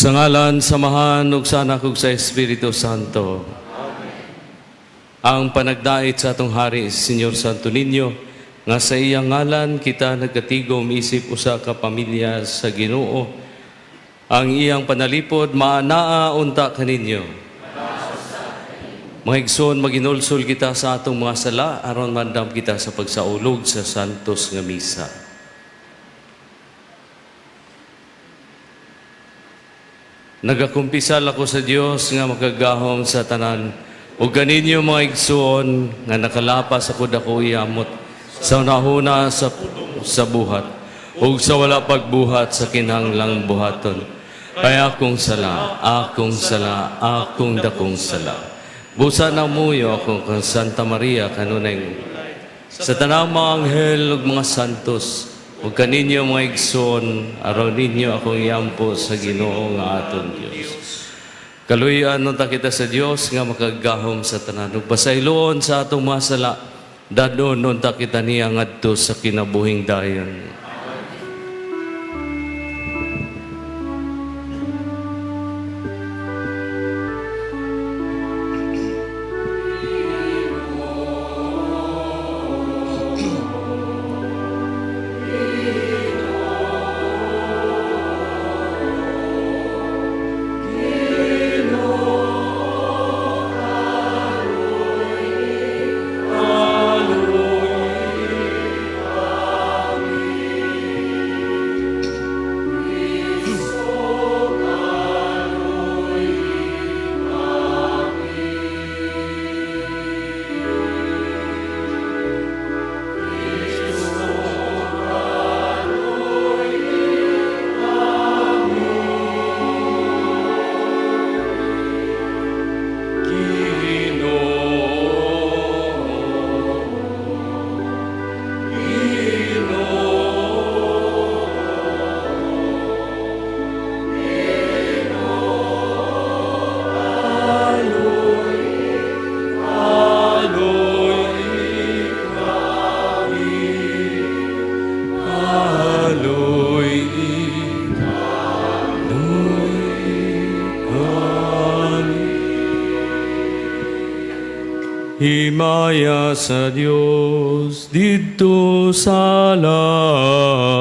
Sa ngalan sa Amahan ug sa Anak ug sa Espiritu Santo. Ang panagdait sa atong hari, Senyor Santo Niño, nga sa iyang ngalan kita nagkatigom isip usa ka pamilya sa Ginoo. Ang iyang panalipod maanaa unta kaninyo. Mga igsoon, maginulsol kita sa atong mga sala aron mandam kita sa pagsaulog sa santos nga misa. Nagakumpisal ako sa Dios nga makagahom sa tanan ug kaninyo, mga igsoon, nga nakalapas ako dako yamot sa hunahuna, sa buhat ug sa wala pagbuhat sa kinahanglang buhaton. Kay akong sala, akong sala, akong dakong sala. Busa namuyo ako kang Santa Maria kanunay sa tanang mga anghel ug mga santos ug kaninyo, mga igsoon, aron ninyo akong iampo sa Ginoo nga aton Dios. Kaluy-an unta kita sa Dios nga makagahom sa tanan ug pasayloon sa atong mga sala. Dad-on unta kita niya ngadto sa kinabuhing dayon. Himaya sa Dios didto sa langit.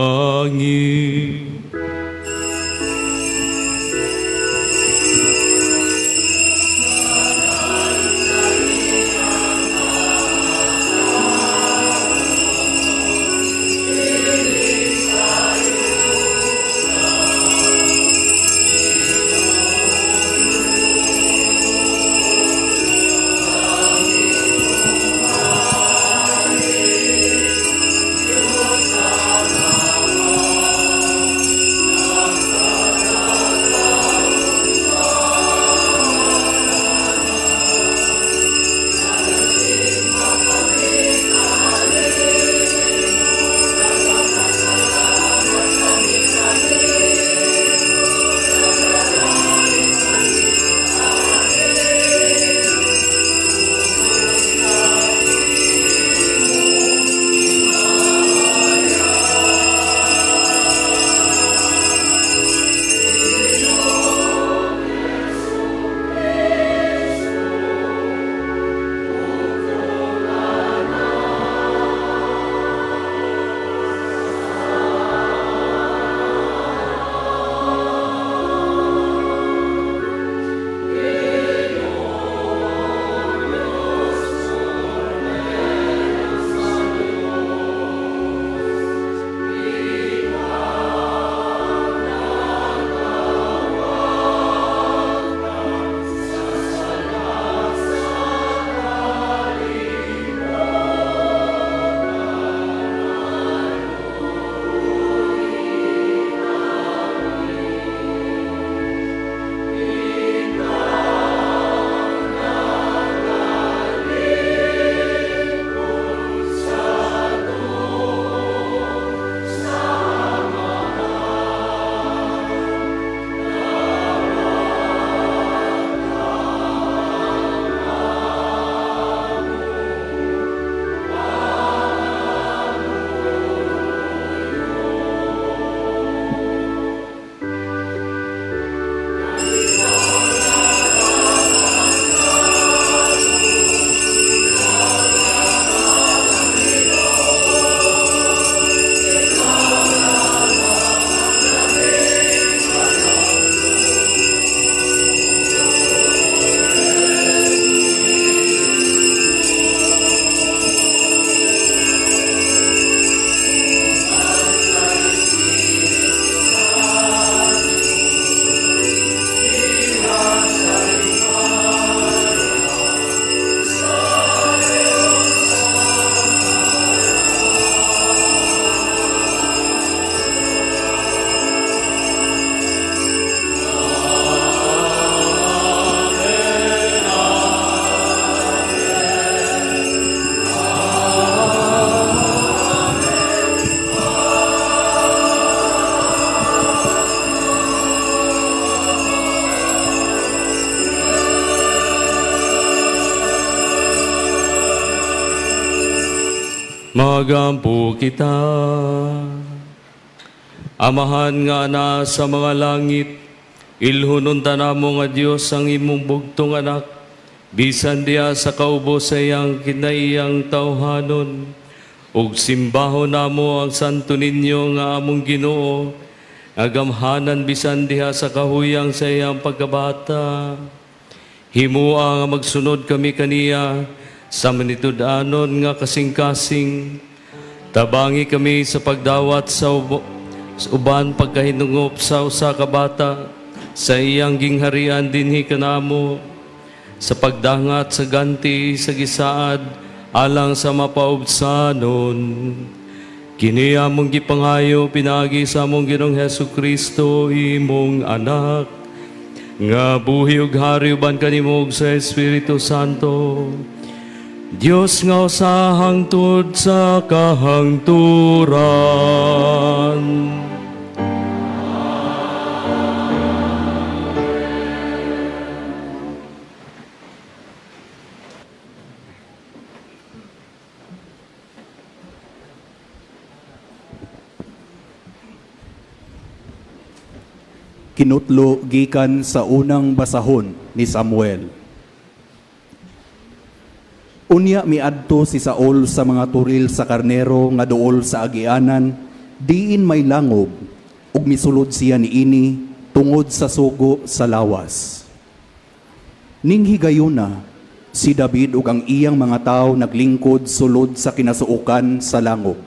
Magampo kita. Amahan nga naa sa mga langit, ilhon unta namo nga Dios ang imong bugtong anak, bisan diha sa kaubos sa iyang kinaiyang tawhanon, ug simbahon namo ang santo ninyo nga among Ginoo, nga gamhanan bisan diha sa kahuyang sa iyang pagkabata. Himua nga magsunod kami kaniya sa manitud-anon nga kasing-kasing. Tabangi kami sa pagdawat sa uban pagkahinungop sa usa ka bata sa iyang gingharian dinhi kanamo sa pagdangat sa ganti sa gisaad alang sa mapaubsanon. Kini among gipangayo pinaagi sa among Ginoong Hesus Kristo, imong anak, nga buhi ug hari uban kanimo ug sa Espiritu Santo, Dios nga usa hangtod sa kahangturan. Kinutlo gikan sa unang basahon ni Samuel. Unya miadto si Saul sa mga turil sa karnero nga duol sa agianan, diin may langob, ug misulod siya niini tungod sa sugo sa lawas. Ning higayuna, si David ug ang iyang mga tawo naglingkod sulod sa kinasuokan sa langob.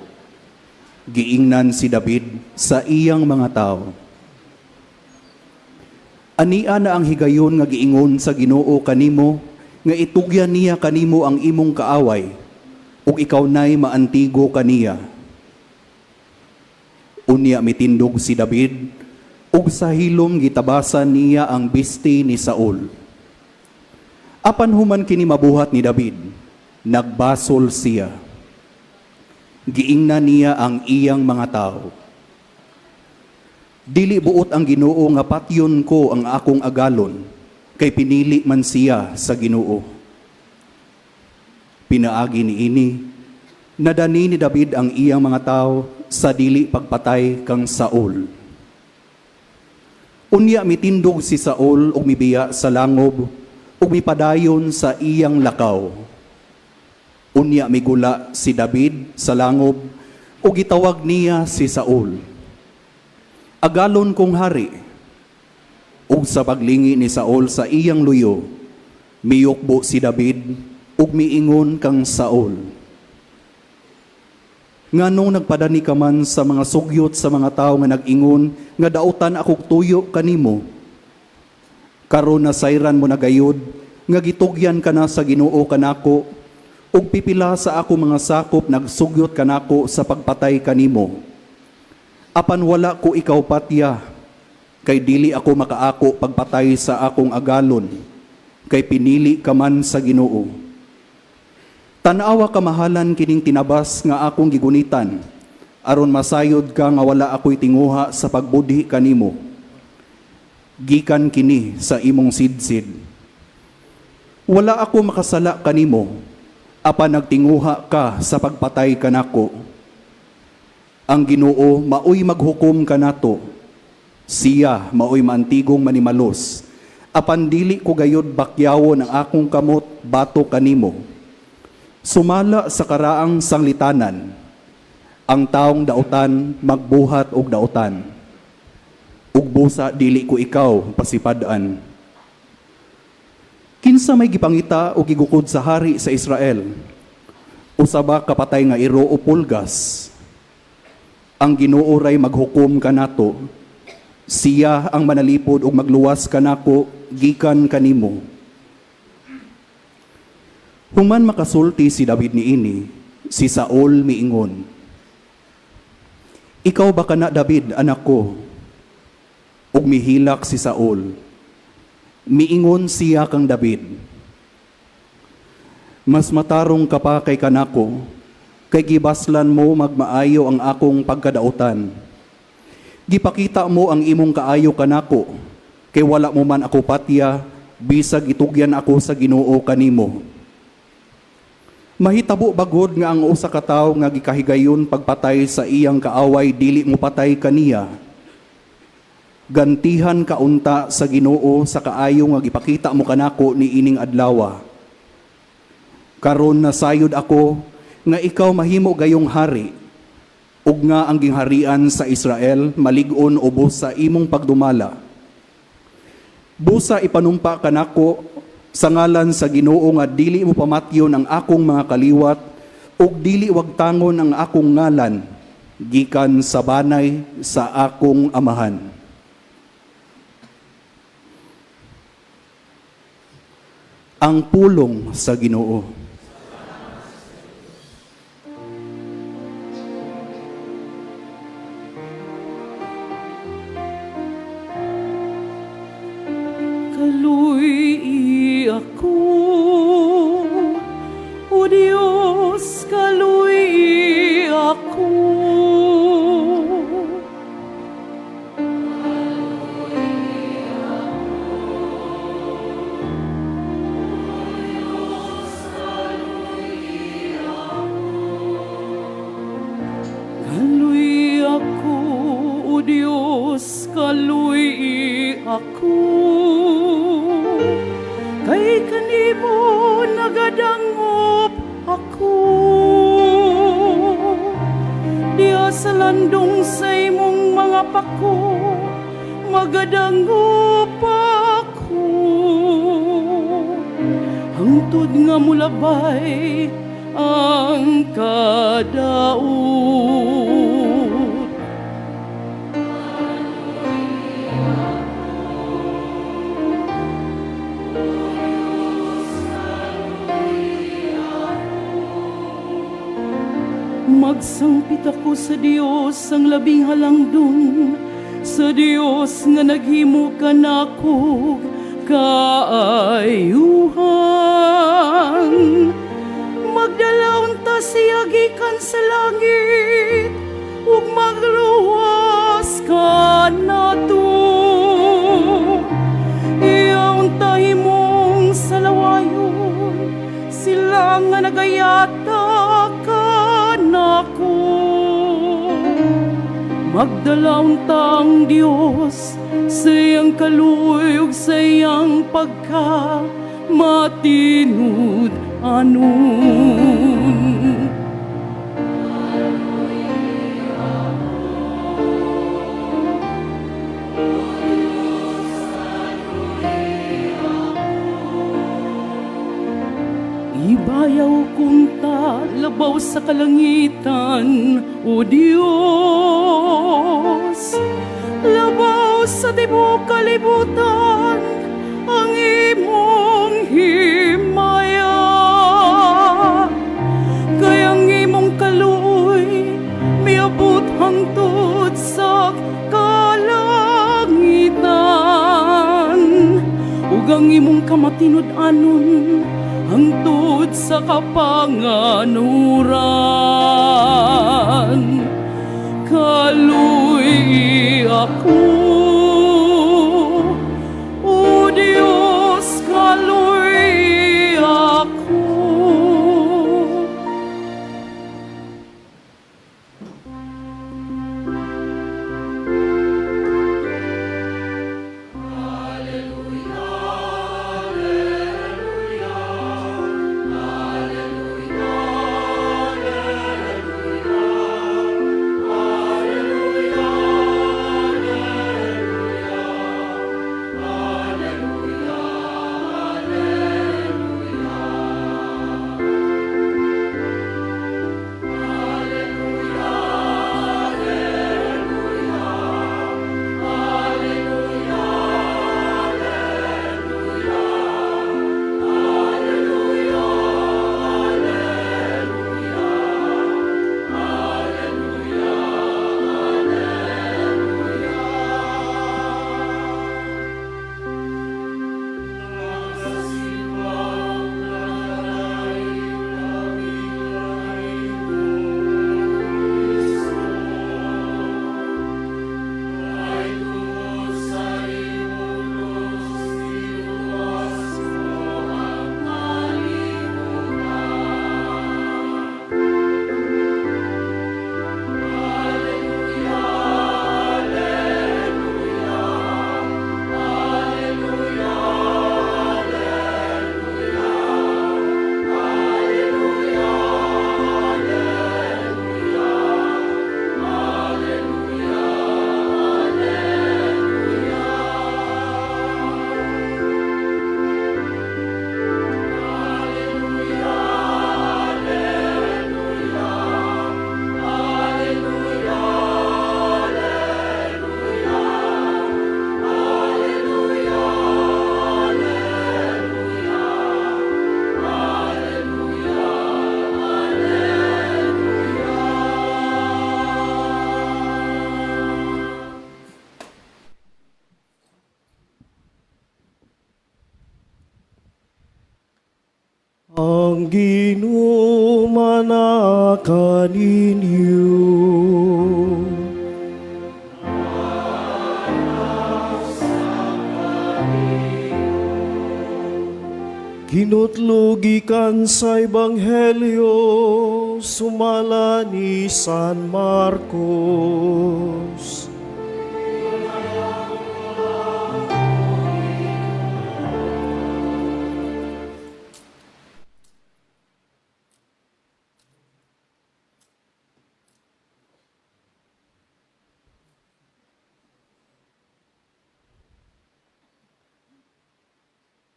Giingnan si David sa iyang mga tawo, "Ania na ang higayon nga giingon sa Ginoo kanimo nga itugyan niya kanimo ang imong kaaway ug ikaw nay maantigo kaniya." Unya mitindog si David ug sa hilom gitabasan niya ang bisti ni Saul. Apan human kini mabuhat ni David, nagbasol siya. Giingnan niya ang iyang mga tawo, "Dili buot ang Ginoo nga patyon ko ang akong agalon, kay pinili man siya sa Ginoo." Pinaagi niini, nadani ni David ang iyang mga tawo sa dili pagpatay kang Saul. Unya mitindog si Saul ug mibiya sa langob ug mipadayon sa iyang lakaw. Unya migula si David sa langob ug gitawag niya si Saul, "Agalon kong hari." Ug sa paglingi ni Saul sa iyang luyo, miyukbo si David ug miingon kang Saul, "Nganong nagpadani ka man sa mga sugyot sa mga tawo nga nag-ingon nga dautan akog tuyo kanimo? Karon nasayran mo na gayud nga gitugyan ka na sa Ginoo kanako ug pipila sa ako mga sakop nagsugyot kanako sa pagpatay kanimo. Apan wala ko ikaw patya, kay dili ako makaako pagpatay sa akong agalon, kay pinili ka man sa Ginoo. Tan-awa kamahalan kining tinabas nga akong gigunitan, aron masayod ka nga wala ako'y tinguha sa pagbudhi kanimo. Gikan kini sa imong sidsid. Wala ako makasala kanimo, apan nagtinguha ka sa pagpatay kanako. Ang Ginoo maoy maghukom kanato. Siya maoy maantigong manimalos. Apan dili ko gayod bakyawon ang akong kamot batok kanimo. Sumala sa karaang sanglitanan, ang taong dautan magbuhat og dautan. Ug busa dili ko ikaw pasipad-an. Kinsa may gipangita o gigukod sa hari sa Israel? Usa ba kapatay nga iro o pulgas? Ang Ginoo ray maghukom kanato. Siya ang manalipod ug magluwas kanako gikan kanimo." Human makasulti si David niini, si Saul miingon, "Ikaw ba kana David, anak ko?" Ug mihilak si Saul. Miingon siya kang David, "Mas matarong ka pa kay kanako, kay gibaslan mo magmaayo ang akong pagkadautan. Gipakita mo ang imong kaayo kanako, kay wala mo man ako patya, bisag itugyan ako sa Ginoo kanimo." Mahitabo bagod nga ang usa ka tawo nga gikahigayon pagpatay sa iyang kaaway dili mopatay kaniya? Gantihan ka unta sa Ginoo sa kaayo nga gipakita mo kanako niining adlawa. Karon nasayod ako nga ikaw mahimo gayong hari ug nga ang gingharian sa Israel malig-on ubos sa imong pagdumala. Busa ipanumpa kanako sa ngalan sa Ginoo nga dili mo pamatyon ang akong mga kaliwat ug dili wagtangon ang akong ngalan gikan sa banay sa akong amahan. Ang pulong sa Ginoo. Kaluy ako, O Diyos, kaluy ako. Kaluy ako, O Diyos, kaluy ako. Kay kanimo nagadangop ako. Diha sa landong sa imong mga pako, magadangop ako. Hangtod nga mulabay ang kadaot. Magsangpit ako sa Dios ang labing halangdon, sa Dios nga naghimo kanako kaayuhan. Magdala unta siya gikan sa langit ug magluwas kanato. Iya unta himong salawayon sila nga nagayata kanako. Magdala unta ang Dios sa iyang kaluoy ug sa iyang pagka matinud-anon. Ibayaw kunta labaw sa kalangitan, O Dios, labaw sa tibuok kalibutan ang imong himaya. Kay ang imong kaluoy miabot hangtod sa kalangitan, ug ang imong kamatinud-anon hangtod sa kapanganuran. Kaluy ako, O Dios, kaluy ako. Ang Ginoo manaa kaninyo. Kinutlo gikan sa Ebanghelyo sumala ni San Marcos.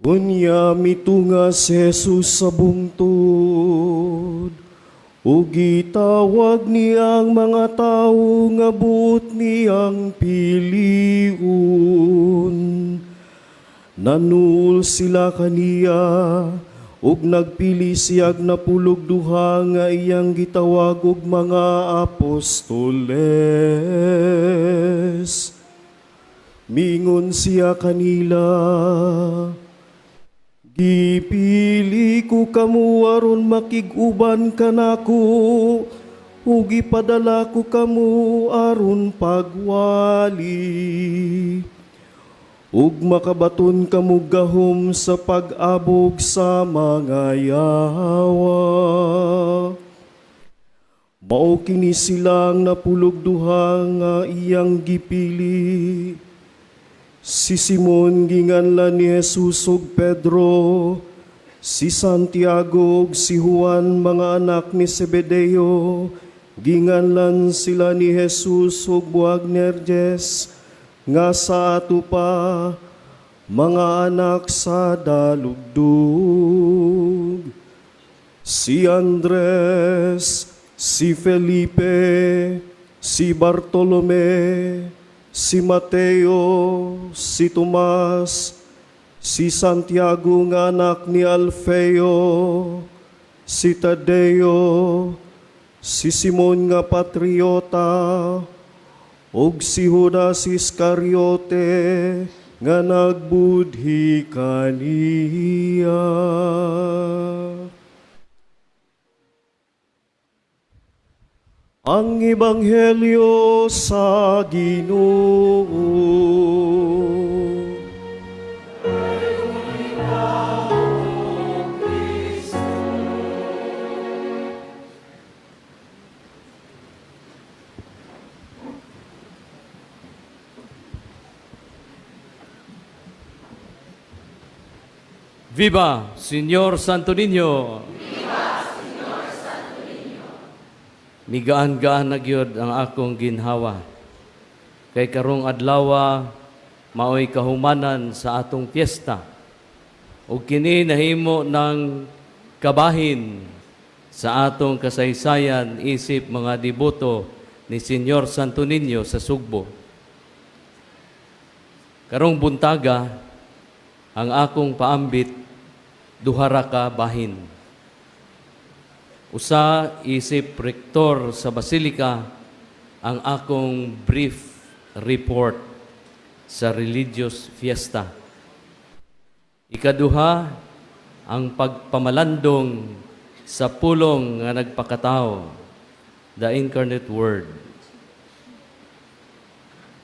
Unya mitunga si Jesus sa bungtod, ug gitawag niya ang mga tawo nga buot niyang piliun. Nanuol sila kaniya, ug nagpili siyag 12 nga iyang gitawag og mga apostoles. Mingon siya kanila, "Gipili ko kamo aron makig-uban kanako, ug gipadala ko kamo aron pagwali. Ug makabaton kamo gahom sa pag-abog sa mga yawa." Mao kini silang 12 nga iyang gipili. Si Simon ginganlan ni Jesus ug Pedro, si Santiago ug si Juan, mga anak ni Zebedeo, ginganlan sila ni Jesus og Boanerges, nga sa ato pa mga anak sa dalugdug. Si Andres, si Felipe, si Bartolome, si Mateo, si Tomas, si Santiago nga anak ni Alfeo, si Tadeo, si Simon nga patriota, ug si Judas Iscariote nga nagbudhi kaniya. Ang Ebanghelyo sa Ginoo. Viva Señor Santo Niño! Viva Señor Santo Niño! Migaan-gaan na gyud ang akong ginhawa. Kay karong adlawa maoy kahumanan sa atong piyesta. Ug kini nahimo ng kabahin sa atong kasaysayan isip mga deboto ni Señor Santo Niño sa Sugbo. Karong buntaga, ang akong paambit duha ra ka bahin. Usa isip rektor sa Basilika ang akong brief report sa religious fiesta. Ikaduha, ang pagpamalandong sa pulong nga nagpakatao, the incarnate word.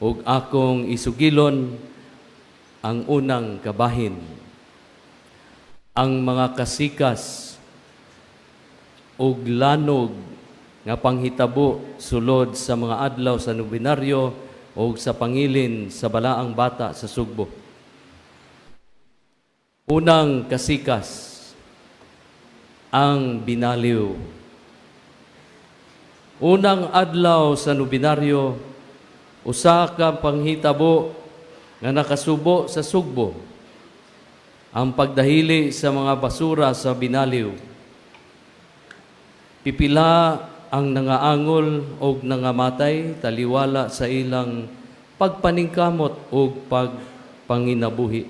Ug akong isugilon ang unang kabahin, ang mga kasikas ug lanog nga panghitabo sulod sa mga adlaw sa nobenaryo o sa pangilin sa Balaang Bata sa Sugbo. Unang kasikas, ang binaliw. Unang adlaw sa nobenaryo, usa ka panghitabo nga nakasubo sa Sugbo, ang pagdahili sa mga basura sa binaliw. Pipila ang nangaangol og nangamatay taliwala sa ilang pagpaningkamot og pagpanginabuhi.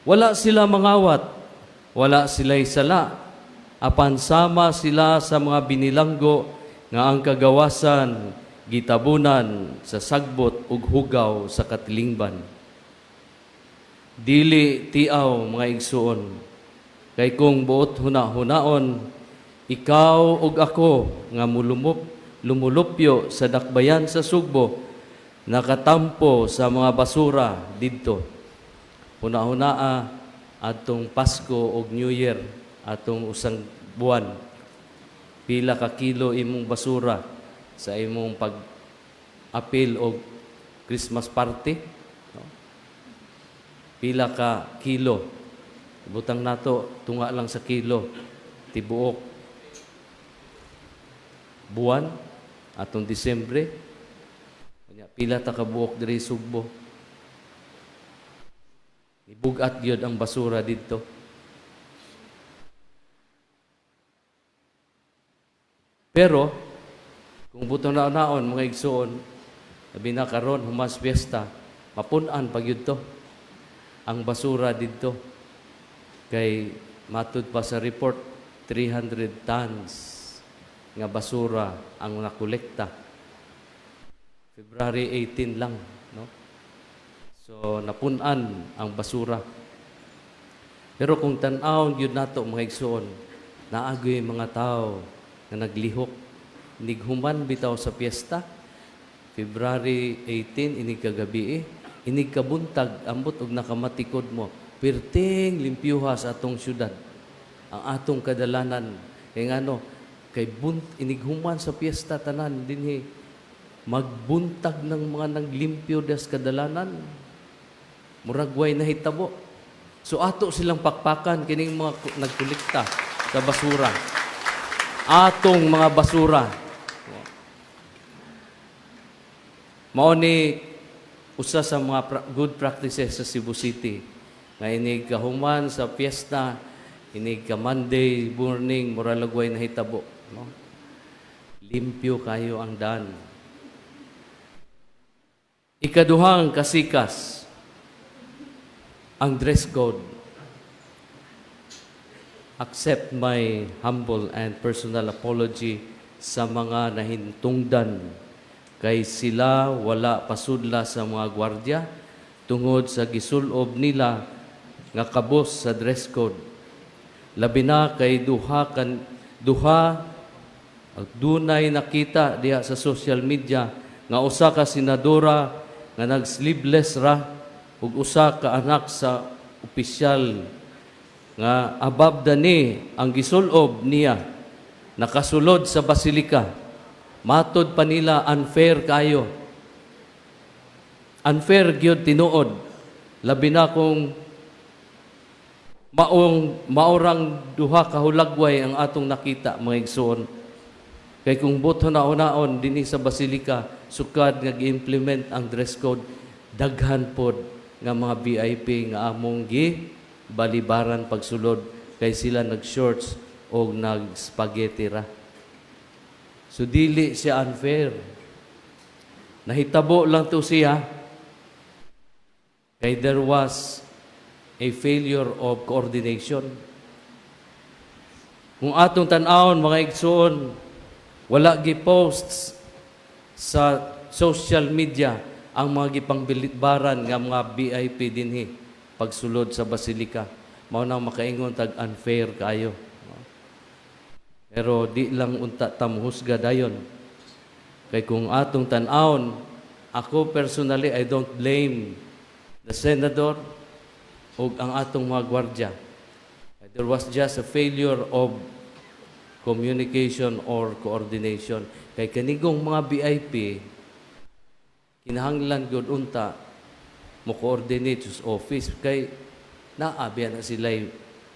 Wala sila mangawat, wala sila'y sala, apan sama sila sa mga binilanggo nga ang kagawasan gitabunan sa sagbot ug hugaw sa katilingban. Dili tiaw, mga igsuon. Kay kung buot huna-hunaon, ikaw ug ako nga lumulupyo sa dakbayan sa Sugbo, nakatampo sa mga basura didto. Huna-hunaa atong Pasko ug New Year, atong usang buwan. Pila ka kilo imong basura sa imong pag-apil og Christmas party? No? Pila ka kilo? Butang nato tunga lang sa kilo tibuok buwan atong Disyembre. Unya, pila ta ka buok diri Sugbo? Ibugat gyud ang basura didto. Pero kung butong naon, mga igsuon, labi na karon human fiesta, mapun-an pa gyud to ang basura didto. Kay matud pa sa report, 300 tons nga basura ang nakolekta. February 18 lang, no? So napun-an ang basura. Pero kung tan-awon gyud nato, mga igsuon, naa gyoy mga tao nga naglihok nighuman bitaw sa piyesta February 18 inig kagabi, inig kabuntag, ambot og nakamatikod mo, pirting limpyuha sa atong syudad, ang atong kadalanan. Kay ngano? Kay bunt inighuman sa piyesta tanan dinhi, magbuntag ng mga naglimpyo des kadalanan, murag way nahitabo. So ato silang pakpakan kining mga nagkolekta sa basura, atong mga basura. Mao ni usa sa mga good practices sa Cebu City nga inig kahuman sa piyesta, inig ka Monday morning, mura lag way nahitabo, no? Limpyo kayo ang dan. Ikaduhang kasikas, ang dress code. Accept my humble and personal apology sa mga nahintungdan kay sila wala pasudla sa mga gwardya tungod sa gisulob nila nga kabos sa dress code. Labi na kay duha kan duha ag dunay nakita diha sa social media nga usa ka senadora nga nag-sleeveless ra ug usa ka anak sa opisyal nga above the knee ang gisulob niya nakasulod sa basilika. Matod pa nila, unfair kayo. Unfair gyud tinuod, labi na kung maong maorang duha ka hulagway ang atong nakita, mga igsoon. Kay kung buot huna-hunaon, dinhi sa basilika, sukad nga gi-implement ang dress code, daghan pod nga mga VIP nga among gi balibaran pagsulod kay sila nag-shorts o nag-spaghetti ra. So dili siya unfair. Nahitabo lang to siya kay there was a failure of coordination. Kung atong tan-awon, mga igsoon, wala gi-posts sa social media ang mga gipangbilitbaran nga mga VIP dinhi pagsulod sa basilika. Mao nang makaingon tag unfair kayo. Pero di lang unta ta mohusga dayon. Kay kung atong tan-awon, ako personally, I don't blame the senator o ang atong mga gwardya. There was just a failure of communication or coordination. Kay kanigong mga VIP, kinahanglan gyud unta mo coordinate sa office kay naa na sila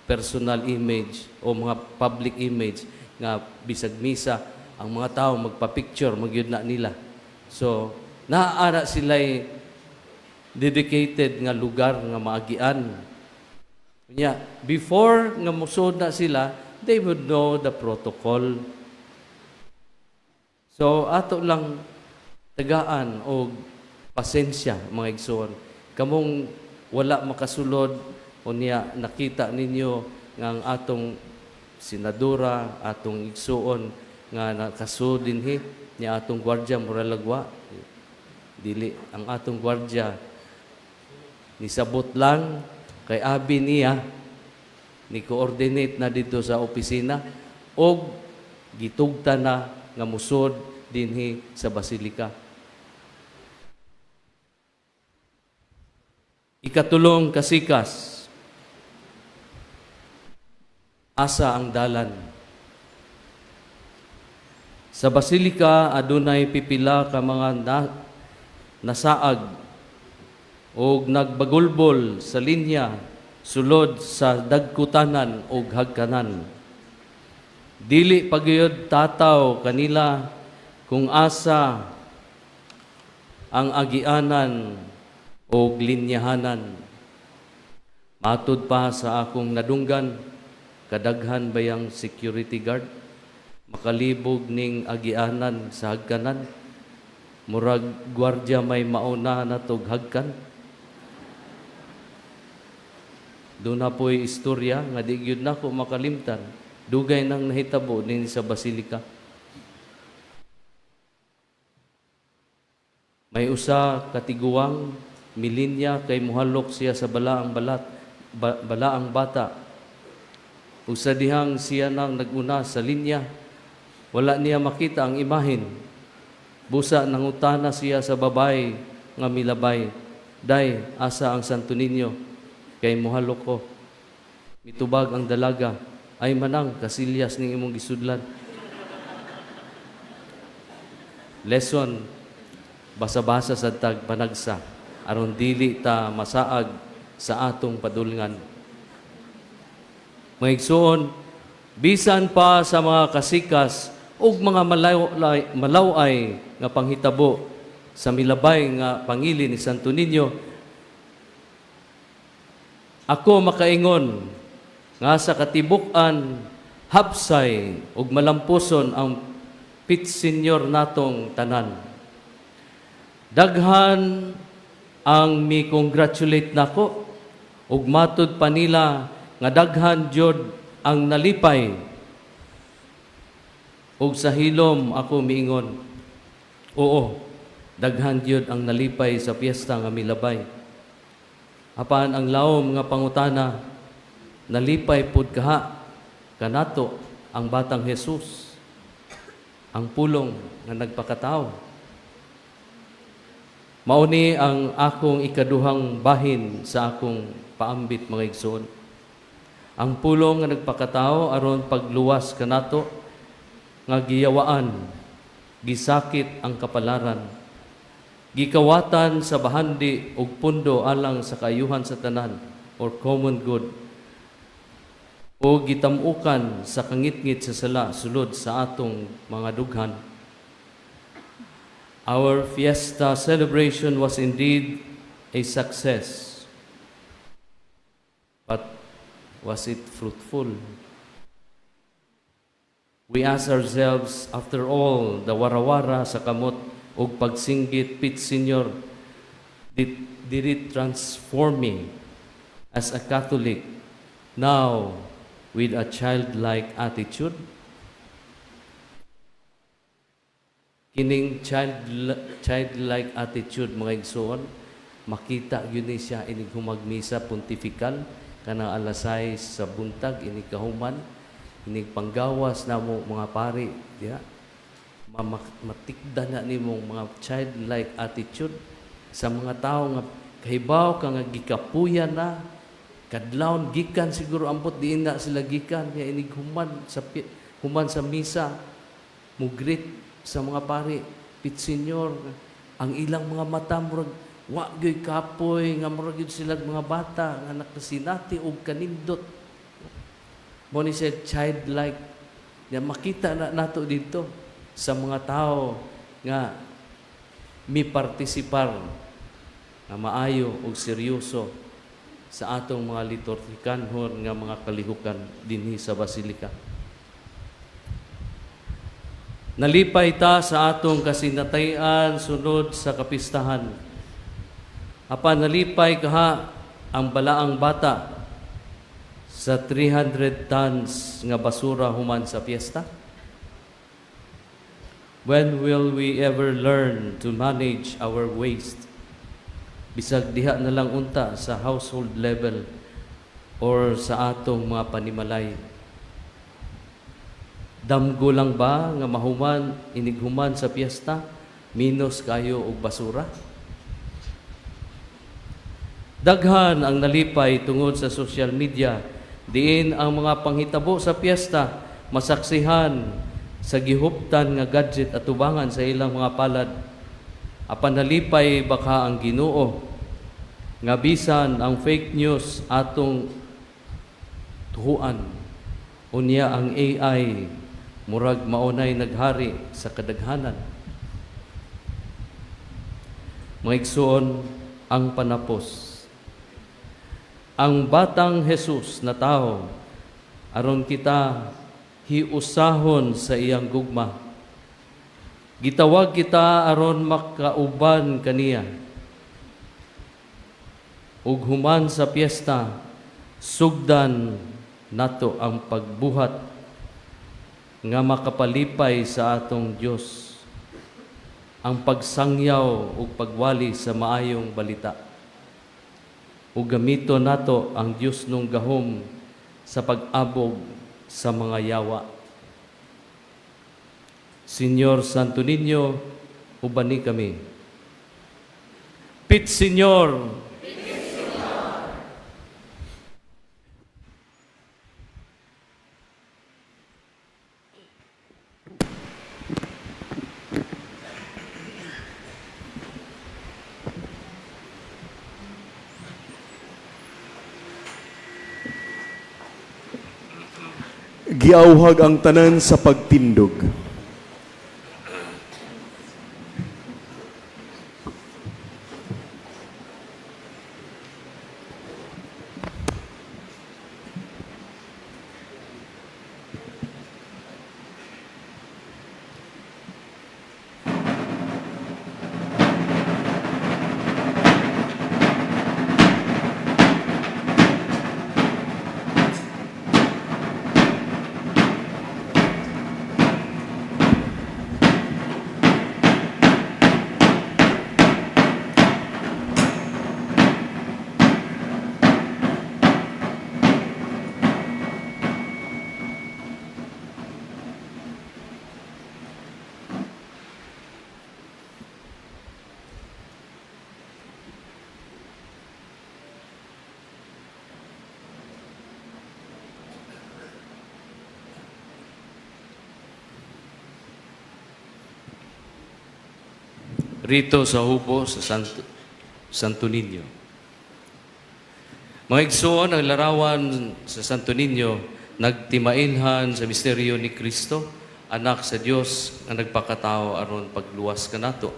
personal image o mga public image nga bisag misa ang mga tao magpa-picture magyud na nila. So naa na sila dedicated nga lugar nga maagian. Nya, before nga musod na sila, they would know the protocol. So ato lang tagaan og pasensya, mga igsoon. Kamong wala makasulod o niya nakita ninyo nga ang atong senadora, atong igsuon nga nakasud dinhi niya, atong gwardya mura lag wa. Dili, ang atong gwardya nisabot lang kay abi niya Ni coordinate na dito sa opisina og gitugta na nga musod dinhi sa basilika. Ikatulong kasikas, asa ang dalan? Sa basilika adunay pipila ka mga nasaag og nagbagulbol sa linya sulod sa dagkutanan og hagkanan. Dili pagyud tataw kanila kung asa ang agianan og linyahanan. Matud pa sa akong nadunggan, kadaghan bayang security guard makalibog ning agianan sa hagkanan? Murag gwardya may mauna na tog hagkan. Doon na po'y istorya nga di gyud nako makalimtan. Dugay nang nahitabo din sa basilika. May usa katiguang milinya kay muhalok siya sa balaang balat, balaang bata. Ug sa dihang siya nang naguna sa linya, wala niya makita ang imahin. Busa nangutana siya sa babay nga milabay. "Day, asa ang Santo Niño? Kay muhalok ko." Mitubag ang dalaga, "Ay manang, kasilyas ning imong gisudlan." Lesson, basa-basa sa tag panagsa aron dili ta masaag sa atong padulngan. Mga igsoon, bisan pa sa mga kasikas ug mga malaw-ay nga panghitabo sa milabay nga pangili ni Santo Niño, ako makaingon nga sa katibuk-an hapsay ug malampuson ang pit senior natong tanan. Daghan ang mi-congratulate nako ug matud pa nila nga daghan jud ang nalipay. Ug sa hilom ako miingon, oo, daghan jud ang nalipay sa piyesta nga milabay. Apan ang laom nga pangutana, nalipay pud kaha kanato ang batang Jesus, ang pulong nga nagpakatao? Mauni ang akong ikaduhang bahin sa akong paambit, mga igsoon. Ang pulong nga nagpakatao aron pagluwas kanato nga giyawaan, gisakit ang kapalaran, gikawatan sa bahandi ug pundo alang sa kaayuhan sa tanan or common good, o gitamukan sa kangitngit sa sala sulod sa atong mga dughan. Our fiesta celebration was indeed a success. But was it fruitful? We ask ourselves, after all, the warawara sa kamot ug pagsinggit "Pit Señor," did it transform me as a Catholic now with a childlike attitude? Kining childlike attitude, mga igsoon, makita gyud ni siya inig humagmisa pontifical kanang alas 6 sa buntag, inig kahuman, inig panggawas namo mga pari diha. Matikda na nimong mga childlike attitude sa mga tao nga kahibaw ka nga gikapuyan na kadlawon gikan siguro, ambot diin na sila gikan nga inig human sa misa mugreet sa mga pari, "Pit Señor." Ang ilang mga mata murag wa gyud kapoy, nga murag gyud sila mga bata nga nakasinati og kanindot. Mo ni siya childlike nga makita na nato dito sa mga tao nga mi partisipar nga maayo og seryoso sa atong mga liturgikanhon nga mga kalihukan dinhi sa basilika. Nalipay ta sa atong kasinatayan sunod sa kapistahan. Apan nalipay kaha ang balaang bata sa 300 tons nga basura human sa piyesta? When will we ever learn to manage our waste? Bisag diha na lang unta sa household level. Or sa atong mga panimalay? Damgo lang ba nga mahuman inighuman sa piyesta, minus kayo og basura? Daghan ang nalipay tungod sa social media, diin ang mga panghitabo sa piyesta masaksihan sa gihuptan nga gadget at tubangan sa ilang mga palad. Apan nalipay baka ang Ginoo nga bisan ang fake news atong tuhuan, unya ang AI murag maunay naghari sa kadaghanan. Mga igsoon, ang panapos. Ang batang Jesus na tao aron kita hiusahon sa iyang gugma. Gitawag kita aron makauban kaniya. Ug human sa piyesta, sugdan nato ang pagbuhat nga makapalipay sa atong Dios, ang pagsangyaw ug pagwali sa maayong balita. Ug gamito nato ang Dios nung gahom sa pag-abog sa mga yawa. Señor Santo Niño, ubani kami. Pit Señor. Giauhag ang tanan sa pagtindog. Rito sa hubo sa Santo Niño. Mga igsoon, ang larawan sa Santo Niño nagtimainhan sa misteryo ni Kristo, anak sa Dios nga nagpakatao aron pagluwas kanato.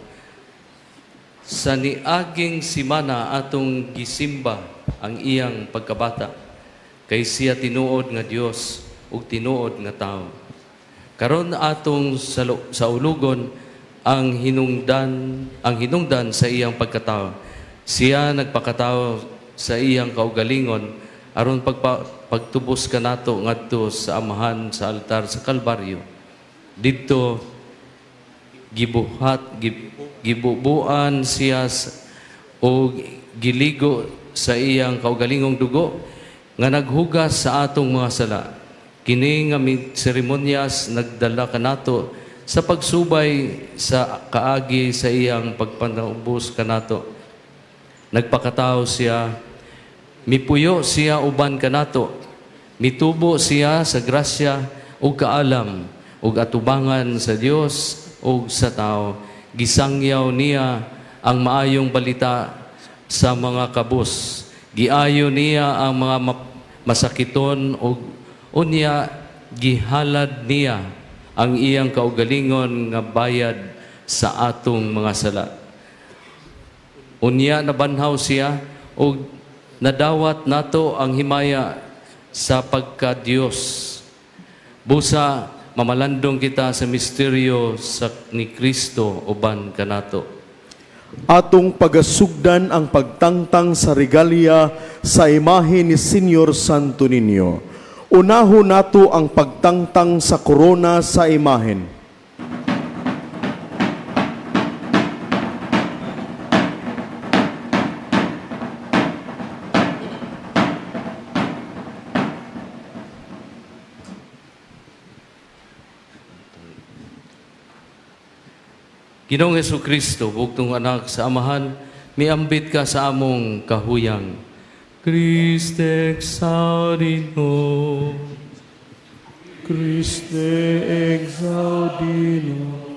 Sa niaging simana atong gisimba ang iyang pagkabata, kay siya tinuod nga Dios ug tinuod nga tawo. Karon atong saulugon ang hinungdan sa iyang pagkatao. Siya nagpakatao sa iyang kaugalingon aron pagtubos kanato ngadto sa Amahan sa altar sa Kalbaryo. Didto gibubuan siya og giligo sa iyang kaugalingong dugo nga naghugas sa atong mga sala. Kini nga seremonyas nagdala kanato sa pagsubay sa kaagi sa iyang pagpanaubos kanato. Nagpakatao siya, mipuyo siya uban kanato, mitubo siya sa grasya ug kaalam ug atubangan sa Dios ug sa tao. Gisangyaw niya ang maayong balita sa mga kabus. Giayo niya ang mga masakiton ug unya gihalad niya ang iyang kaugalingon nga bayad sa atong mga sala. Unya nabanhaw siya ug nadawat nato ang himaya sa pagka-Dios. Busa mamalandong kita sa misteryo sa ni Kristo uban kanato. Atong pagasugdan ang pagtangtang sa regalya sa imahe ni Señor Santo Niño. Unahon nato ang pagtangtang sa korona sa imahen. Ginoong Kristo, bugtong anak sa Amahan, miambit ka sa among kahuyang. Christe exaudi nos. Christe exaudi nos.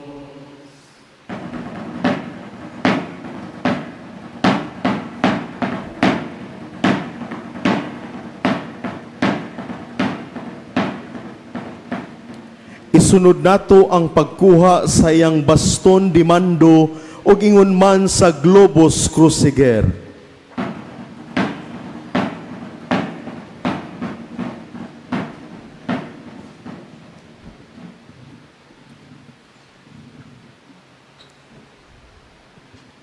Isunod nato ang pagkuha sa iyang baston di mando ug ingon man sa globus cruciger.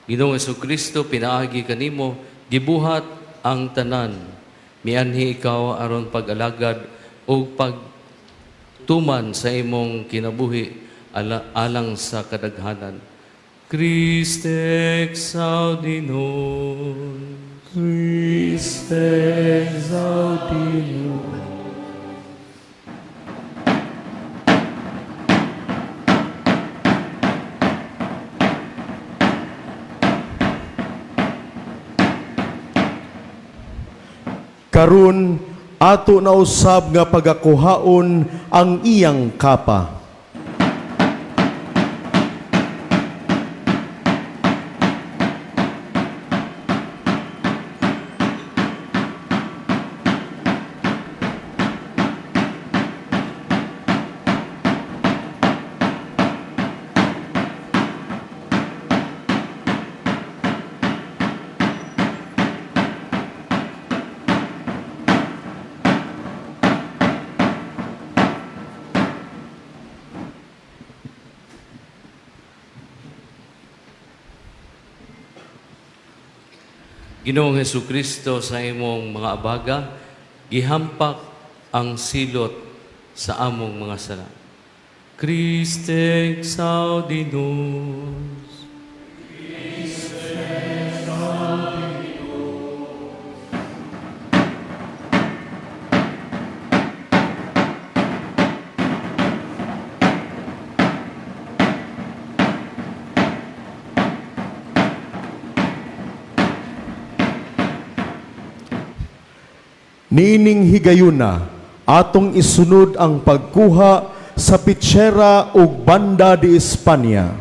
Ginoong Kristo, pinaagi kanimo, gibuhat ang tanan. Mianhi ikaw aron pag-alagad ug pagtuman sa imong kinabuhi alang sa kadaghanan. Christe exaudi nos. Christe exaudi nos. Karun ato na usab nga pagakuhaon ang iyang kapa. Ginoong Kristo, sa imong mga abaga, gihampak ang silot sa among mga sala. Christe exaudi nos. Niining higayuna, atong isunod ang pagkuha sa pitsera ug banda di Espanya.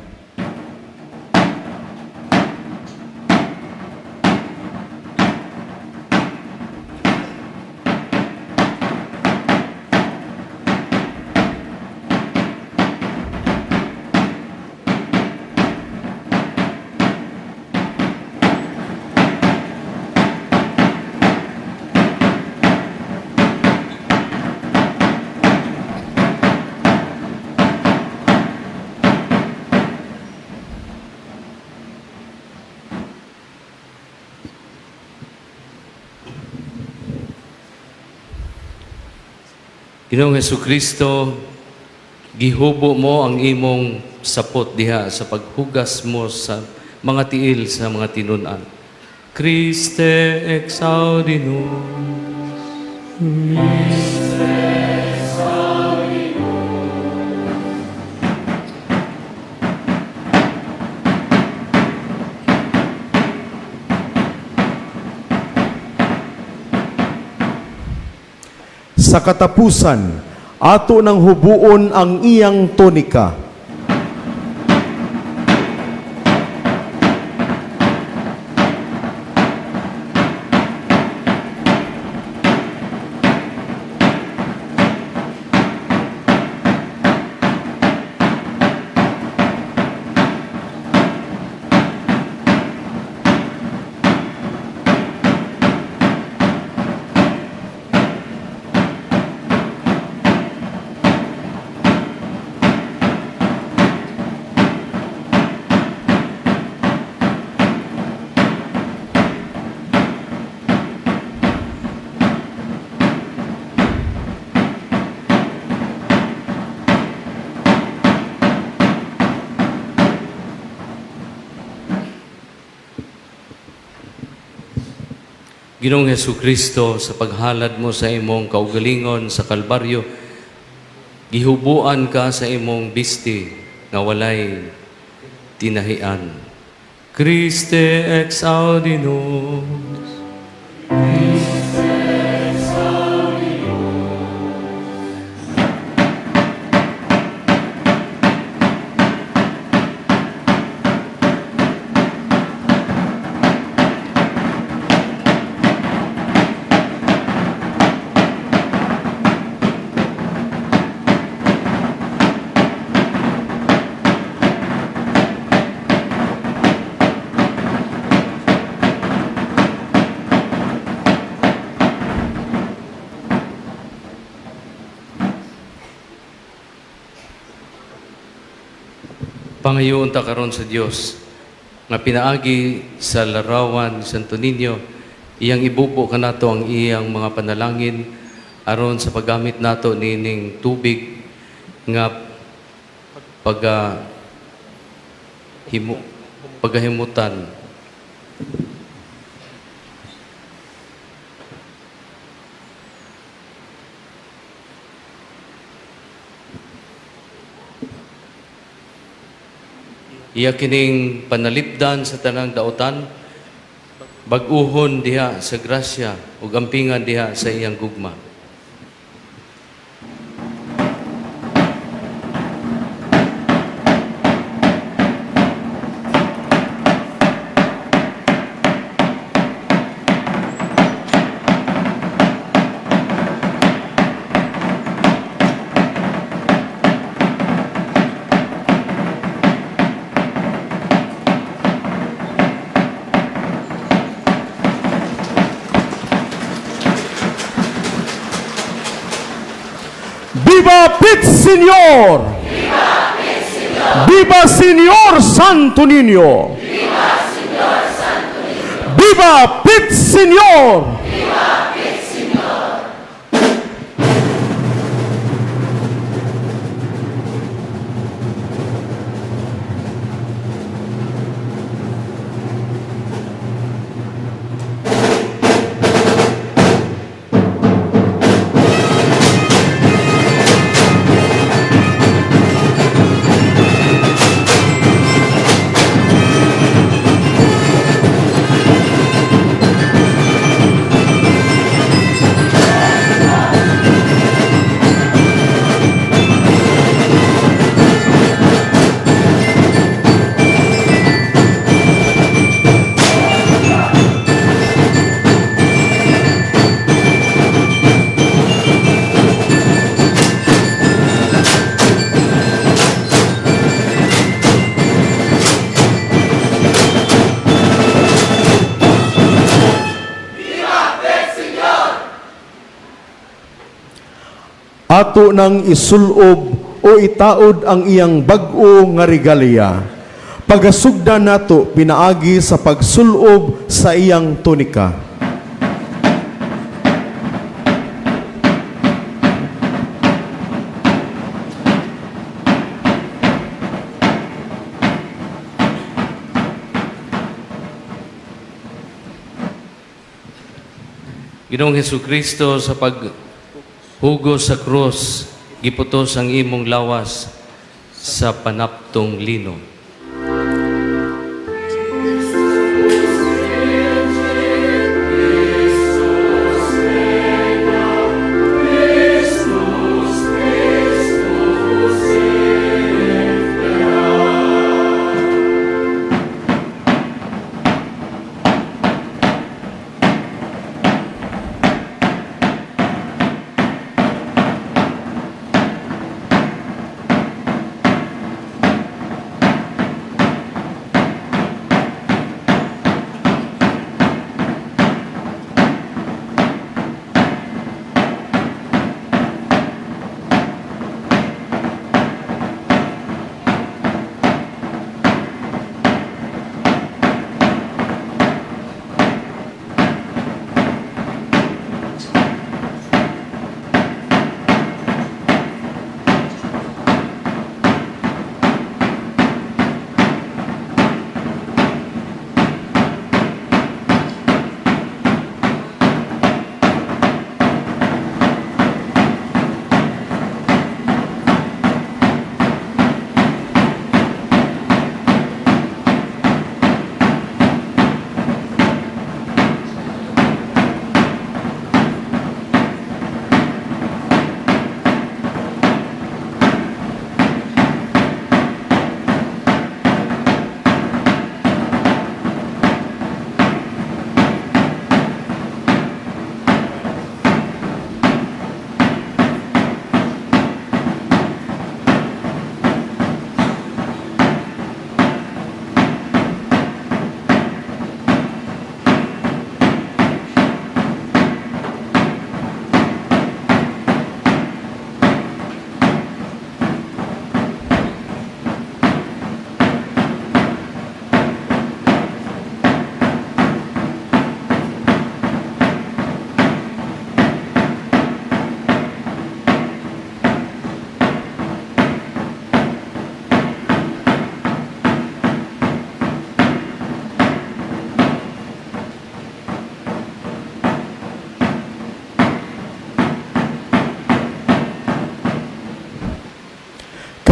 Ginoong Kristo, gihubo mo ang imong sapot diha sa paghugas mo sa mga tiil sa mga tinun-an. Christe exaudi nos. Sa katapusan, ato nang hubuon ang iyang tonika. Ginoong Kristo, sa paghalad mo sa imong kaugalingon sa Kalbaryo, gihubuan ka sa imong bisti nga walay tinahian. Christe exaudi nos. Pangayoon ta karon sa Dios nga pinaagi sa larawan ni Santo Niño, iyang ibubo kanato ang iyang mga panalangin aron sa paggamit nato niining tubig nga pagka pagahimutan. Iya kining panalipdan sa tanang dautan, bag-uhon diha sa grasya ug ampingan diha sa iyang gugma. Viva Pit Señor! Viva Señor Santo Niño! Viva Pit Señor! Ato nang isulob o itaod ang iyang bag-o nga regalya. Pagasugda nato pinaagi sa pagsulob sa iyang tunika. Ginoong Hesukristo, sa paghugos sa krus, giputos ang imong lawas sa panaptong lino.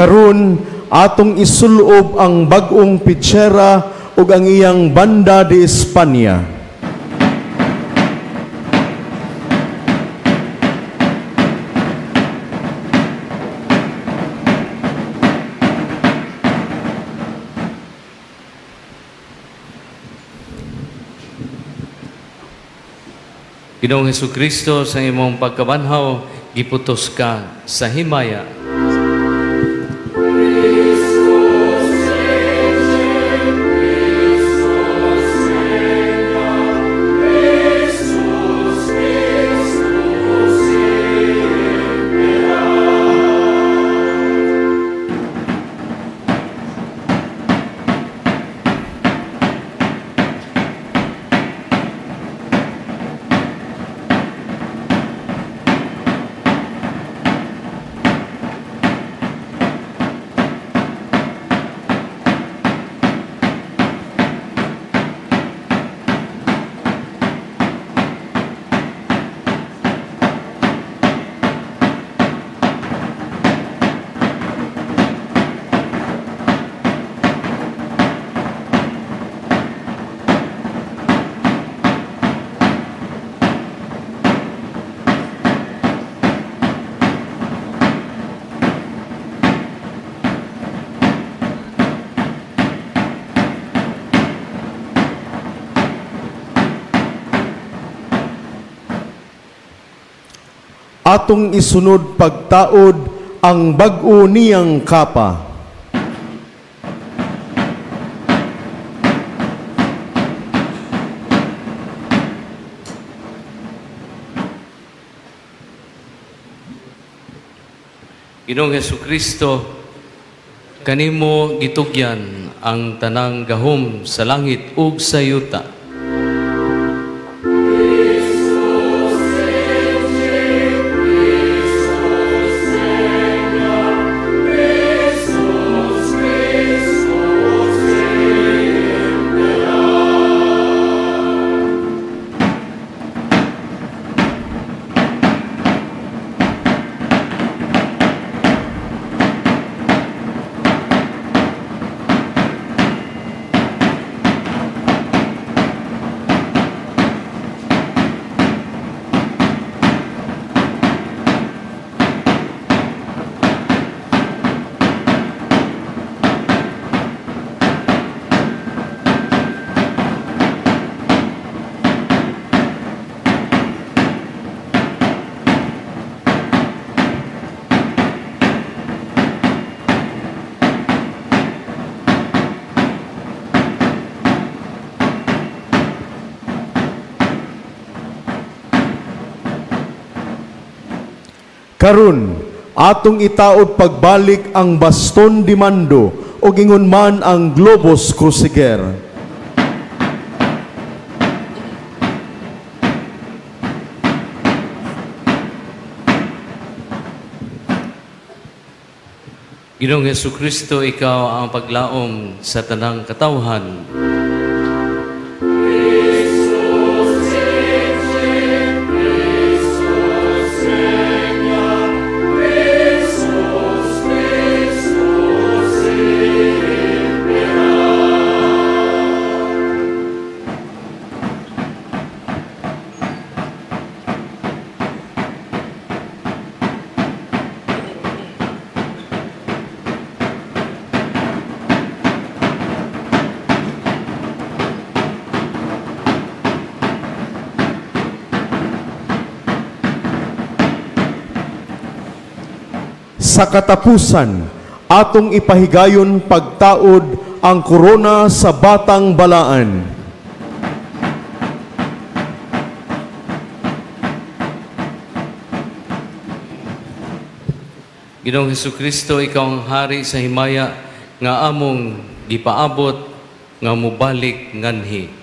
Karon atong isulob ang bag-ong pitsera ug ang iyang banda de Espanya. Ginoong Hesukristo, sa imong pagkabanhaw, giputos ka sa himaya. Atong isunod pagtaod ang bag-o niyang kapa. Ginoong Hesukristo, kanimo gitugyan ang tanang gahom sa langit ug sa yuta. Karon atong itaod pagbalik ang baston di mando ug ingon man ang globus cruciger. Ginoong Hesukristo, ikaw ang paglaom sa tanang katawhan. Sa katapusan, atong ipahigayon pagtaod ang korona sa batang balaan. Ginoong Hesukristo, ikaw ang hari sa himaya nga among gipaabot nga mobalik nganhi.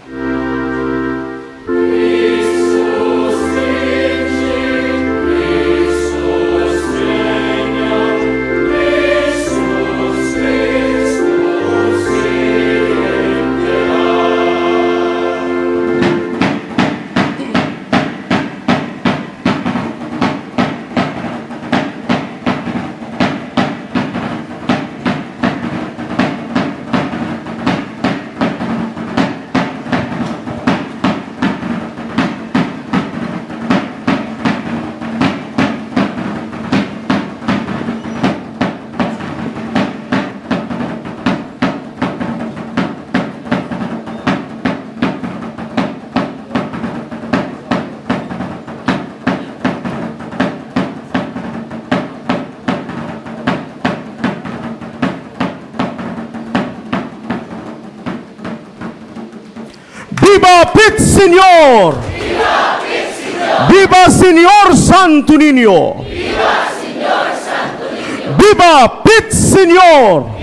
Viva Pit Señor! Viva Señor Santo Niño! Viva Pit Señor!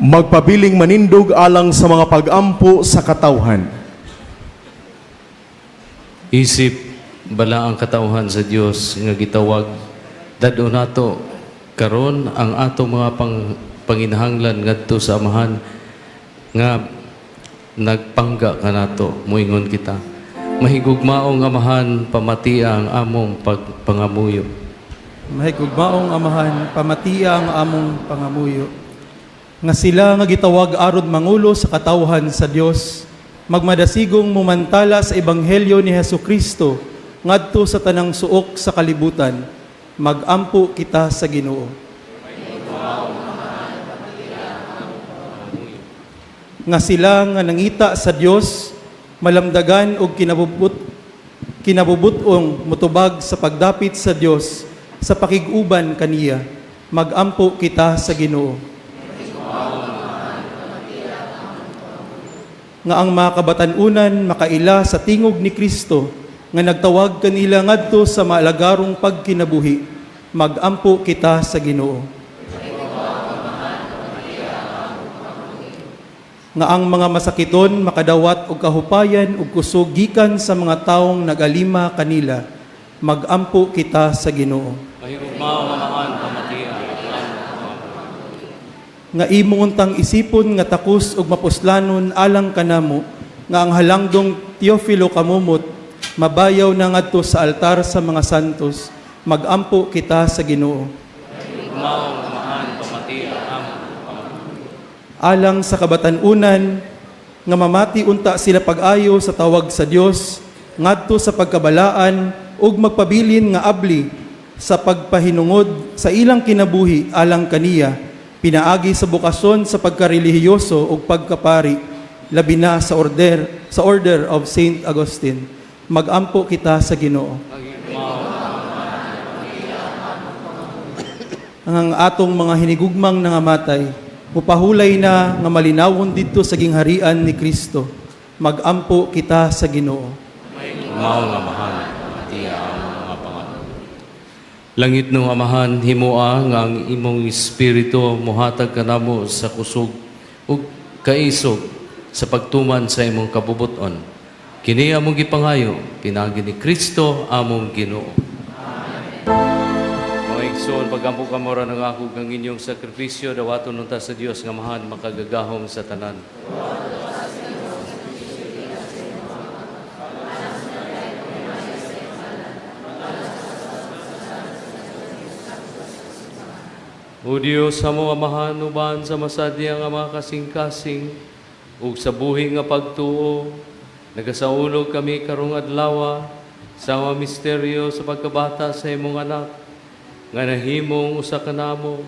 Magpabiling manindog alang sa mga pag-ampo sa katawhan. Isip bala ang katawhan sa Dios nga gitawag dad-on nato karon ang ato mga panginahanglan ngadto sa Amahan nga nagpangga kanato, moingon kita: Mahigugmaong Amahan, pamatia ang among pagpangamuyo. Mahigugmaong Amahan, pamatia ang among pangamuyo. Nga sila nga gitawag aron mangulo sa katawhan sa Dios, magmadasigong mumantala sa ebanghelyo ni Hesus Kristo ngadto sa tanang suok sa kalibutan. Magampo kita sa Ginoo. Nga sila nga nangita sa Dios, malamdagan og kinabubut-ong mutubag sa pagdapit sa Dios sa pakig-uban kaniya. Magampo kita sa Ginoo. Nga ang mga kabatan-unan makaila sa tingog ni Kristo nga nagtawag kanila ngadto sa maalagarong pagkinabuhi. Magampo kita sa Ginoo. Nga ang mga masakiton makadawat og kahupayan ug kusog gikan sa mga taong nagalima kanila. Magampo kita sa Ginoo. Mahigugmaong Amahan, pamatia ang among pangamuyo. Nga imo untang isipon nga takos ug mapuslanon alang kanamo nga ang halangdong Teofilo Camomot mabayaw na ngadto sa altar sa mga santos. Magampo kita sa Ginoo. Mahigugmaong Amahan, pamatia ang among pangamuyo. Alang sa kabatan-unan nga mamati unta sila pag-ayo sa tawag sa Dios ngadto sa pagkabalaan ug magpabilin nga abli sa pagpahinungod sa ilang kinabuhi alang kaniya pinaagi sa bokasyon sa pagkarelihiyoso ug pagkapari, labi na sa Order of Saint Augustine. Magampo kita sa Ginoo. Ang atong mga hinigugmang nangamatay mupahulay na nga malinawon didto sa gingharian ni Kristo. Magampo kita sa Ginoo. Mahigugmaong Amahan, pamatia ang among mga pangamuyo. Langitnong Amahan, himoa nga ang imong espiritu mohatag kanamo sa kusog ug kaisog sa pagtuman sa imong kabubut-on. Kini among gipangayo pinaagi ni Kristo among Ginoo. Mga igsoon, pagampo kamo ra nangakog ang inyong sakripisyo, dawaton unta sa Dios nga Amahan makagagahom sa tanan. O Dios, among Amahan, uban sa masadya nga mga kasing-kasing ug sa buhi nga pagtuo, nagasaulog kami karong adlaw sa mga misteryo sa pagkabata sa imong anak nga nahimong usa kanamo.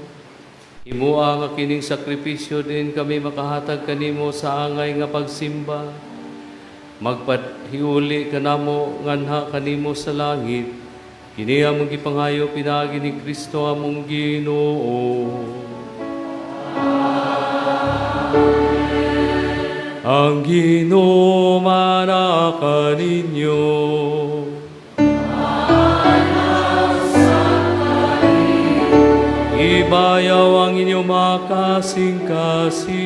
Himoa nga kining sakripisyo din kami makahatag kanimo sa angay nga pagsimba. Magpahiuli kanamo nganha kanimo sa langit. Kini among gipangayo pinaagi ni Kristo among Ginoo. Ang Ginoo maanaa kaninyo. Ibayaw ang inyong mga kasing-kasing.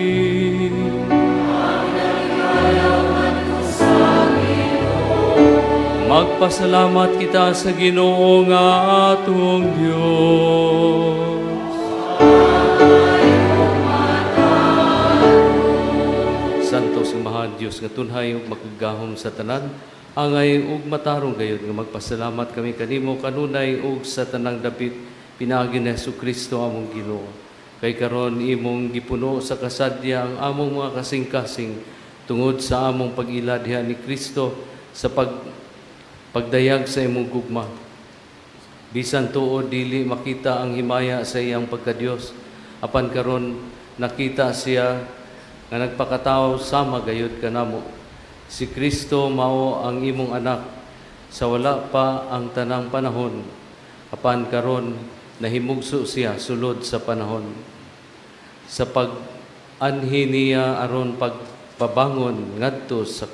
Magpasalamat kita sa Ginoo nga atong Dios. Santos nga Amahan, Dios nga tunhay ug makagagahom sa tanan, angay ug matarong gayud nga magpasalamat kami kanimo kanunay ug sa tanang dapit pinaagi ni Kristo among Ginoo. Kay karon imong gipuno sa kasadya ang among mga kasing-kasing tungod sa among pag-ila diha ni Kristo sa pagdayag sa imong gugma. Bisan tuod dili makita ang himaya sa iyang pagkadiyos, apan karon nakita siya nga nagpakatao sama gayud kanamo. Si Kristo mao ang imong anak sa wala pa ang tanang panahon, apan karon nahimugso siya sulod sa panahon. Sa pag-anhi niya aron pagpabangon ngadto sa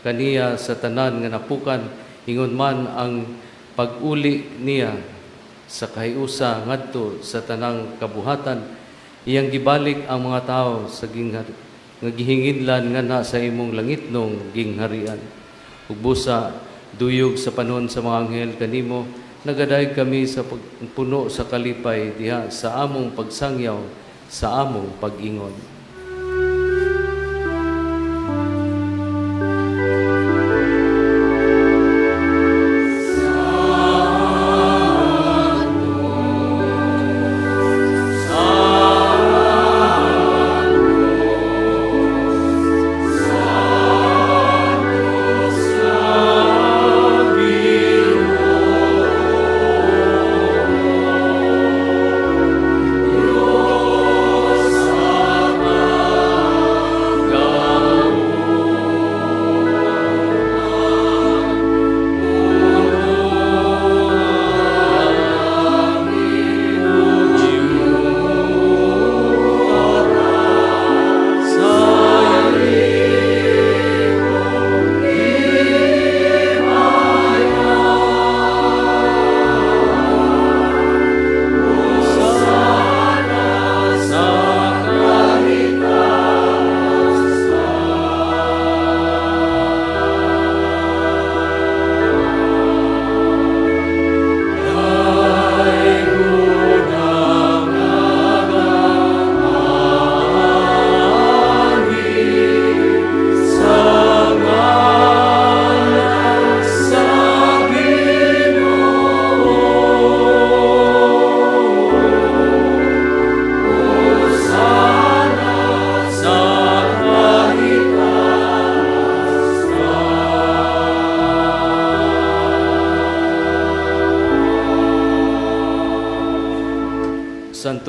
kaniya sa tanan nga napukan, ingon man ang pag-uli niya sa kahiusa ngadto sa tanang kabuhatan, iyang gibalik ang mga tawo sa nga gihinginlan nganha sa imong langitnong gingharian. Ug busa duyog sa panon sa mga anghel kanimo, nagadayeg kami sa pagpuno sa kalipay diha sa among pagsangyaw sa among pag-ingon.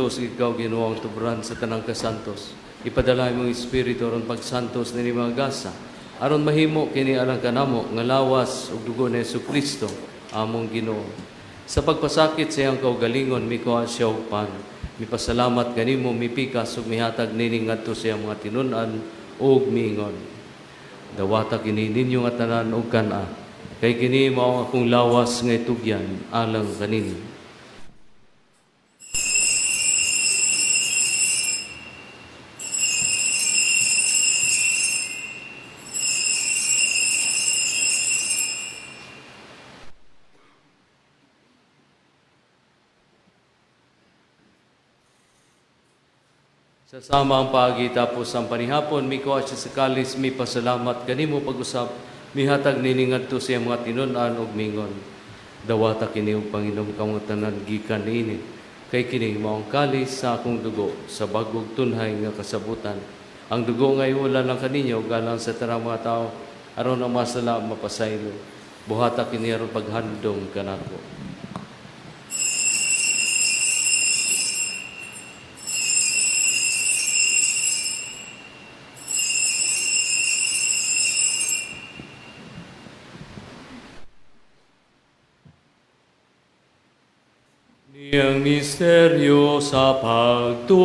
Santos, ikaw Ginoo ang tuburan sa tanang kasantos. Ipadala imong espiritu aron pagsantos nini mga gasa, aron mahimo kini alang kanamo nga lawas ug dugo ni Kristo among Ginoo. Sa pagpasakit sa iyang kaugalingon, mikuha siya og pan. Mipasalamat kanimo, mipikas ug mihatag nini ngadto sa iyang mga tinun-an ug miingon: "Dawata kini ninyo nga tanan ug kan-a, kay kini mao ang akong lawas nga itugyan alang kaninyo." Sa samang paagi tapos ang panihapon, mikuha siya sa kalis, mipasalamat kanimo pag-usab, mihatag nini ngadto sa iyang mga tinun-an ug mingon: "Dawata kini ug panginom kamong tanan gikan niini, kay kini mao ang kalis sa akong dugo sa bag-ong tunhay nga kasabutan. Ang dugo nga iwala lang kaninyo ug alang sa tanang mga tawo aron ang mga sala mapasaylo. Buhata kini aron paghandom kanako." Niyang misteryo sa pagtuo.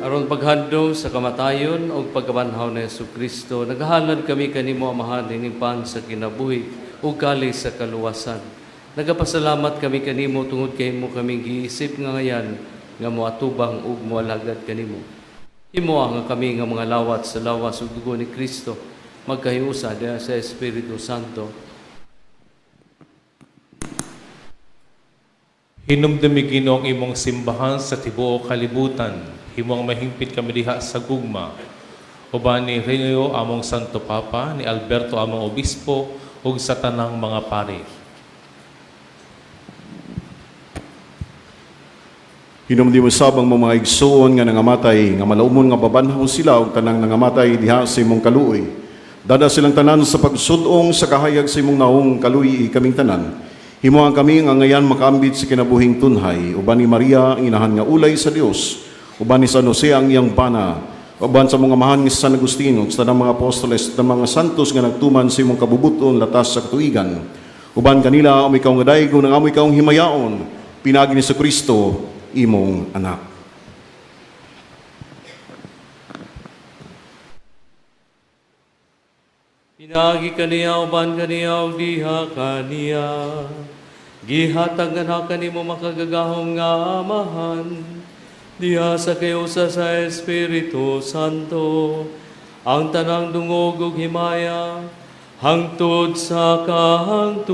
Aron paghandom sa kamatayon ug pagkabanhaw ni Kristo, nagahalad kami kanimo, Amahan, ining pan sa kinabuhi ug kalis sa kaluwasan. Nagapasalamat kami kanimo tungod kay imo kaming giisip nga ngayan nga moatubang ug moalagad kanimo. Himoa nga kami nga mga lawat sa lawas ug dugo ni Kristo magkahiusa diha sa Espiritu Santo. Hinumdumi, Ginoo, ang imong simbahan sa tibuok kalibutan. Himoang mahingpit kami diha sa gugma. Uban ni Leo among Santo Papa, ni Alberto among Obispo, ug sa tanang mga pari. Hinumdumi usab ang mga igsuon nga nangamatay, nga malaumon nga pabanhaw sila og tanang nangamatay diha sa imong kaluoy. Dad-a silang tanan sa pagsud-ong sa kahayag sa imong naong, kaluy-i kaming tanan. Himoa kami nga ngayan makaambit sa kinabuhing tunhay, uban ni Maria ang inahan nga ulay sa Dios, uban ni San Jose ang iyang bana, uban sa mga amahan nga si San Agustin, ug sa tanang mga apostoles, sa tanang mga santos nga nagtuman sa imong kabubuton latas sa katuigan. Uban kanila, amo ikaw nga daygon ang amo ikaw himayaon, pinaagi ni Kristo imong anak. Pinaagi kaniya, uban kaniya, ug diha kaniya. Gihatag nga kanimo makagagahom nga Amahan, diha sa kahiusa sa Espiritu Santo, ang tanang dungog ug himaya, hangtod sa kahangturan.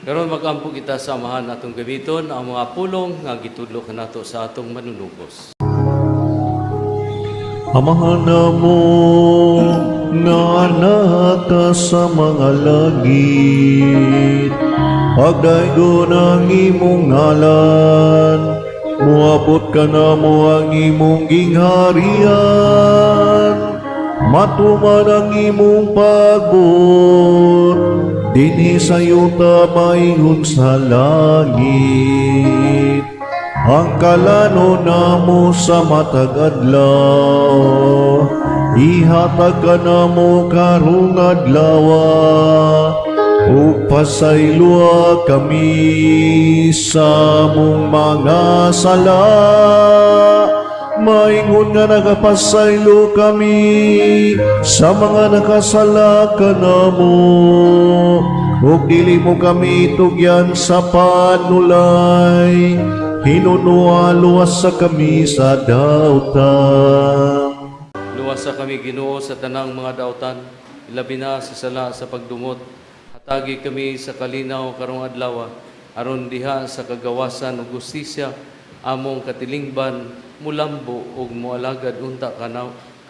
Karon magampo kita sa Amahan, atong gamiton ang mga pulong nga gitudlo kanato sa atong manunubos. Amahan namo nga naa ka sa mga langit, pagdaygon ang imong ngalan, muabot kanamo ang imong gingharian, matuman ang imong pagbuot, dinhi sa yuta maingon sa langit. Ang kalano namo sa matag adlaw, ihatag kanamo karong adlaw, ug pasayloa kami sa among mga sala, maingon nga nagapasaylo kami sa mga nakasala kanamo, ug dili mo kami tugyan sa panulay, hinunoa luwasa kami sa dautan. Luwasa kami, Ginoo, sa tanang mga dautan, ilabi na sa sala sa pagdumot. Hatagi kami sa kalinaw karong adlaw, aron diha sa kagawasan ug hustisya among katilingban mulambo ug mualagad unta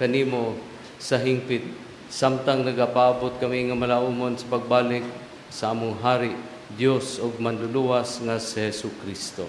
kanimo sa hingpit, samtang nagapaabot kami nga malaumon sa pagbalik sa among hari, Dios ug manluluwas nga si Hesus Kristo.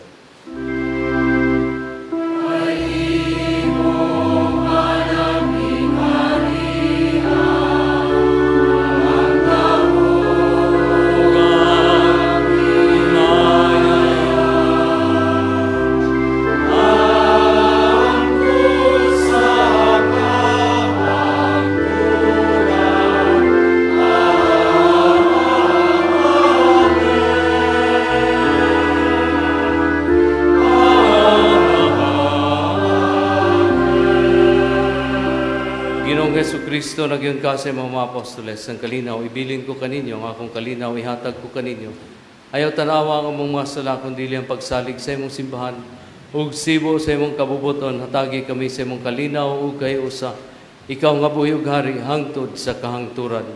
Ginoong Hesus Kristo, nagyun ka sa imong mga apostoles, ang kalinaw, ibilin ko kaninyo, ang akong kalinaw, ihatag ko kaninyo. Ayaw tanawa ang among mga sala, kundi ang pagsalig sa imong simbahan, ug sibo sa imong kabubuton, hatagi kami sa imong kalinaw ug kay usa. Ikaw nga buhi ug hari, hangtod sa kahangturan.